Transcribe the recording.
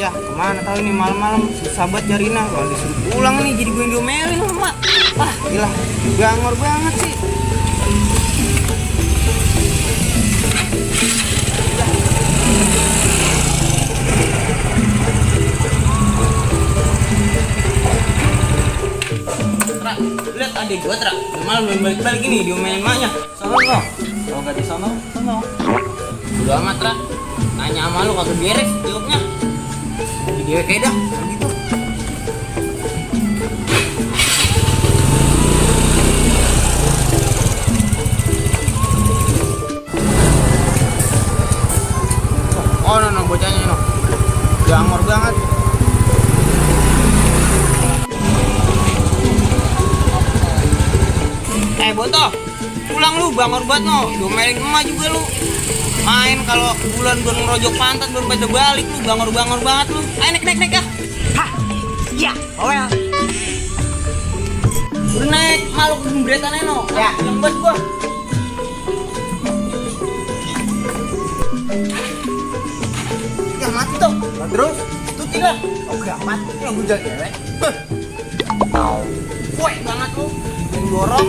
aja. Kemana tahu ini malam-malam sahabat Jarina kalau disuruh pulang nih jadi gue yang diomelin sama. Wah, gila. Gangor banget sih. Tra, lihat adik gue Tra. Udah malam belum balik-balik ini diomelin maknya. Sono kok. Kalau gak di sono. Udah amat Tra. Nanya sama lu kagak beres jawabnya. Jadi dia kayak dah gitu. Oh no bocahnya no. Gangor banget. Boto, pulang lu bangor banget no. Domelin emak juga lu. Main kalau bulan baru ngerojok pantat baru pada balik lu bangor banget lu. Ayo naik ya. Hah? Iya, Owel. Udah naik, malu kebretan aja no. Ya, lembat gua. Ya mati tuh. Nah, terus? Tuh tidak. Oh, gampang. Yang gue jalan cewek. Woi banget lu. Yang dorong.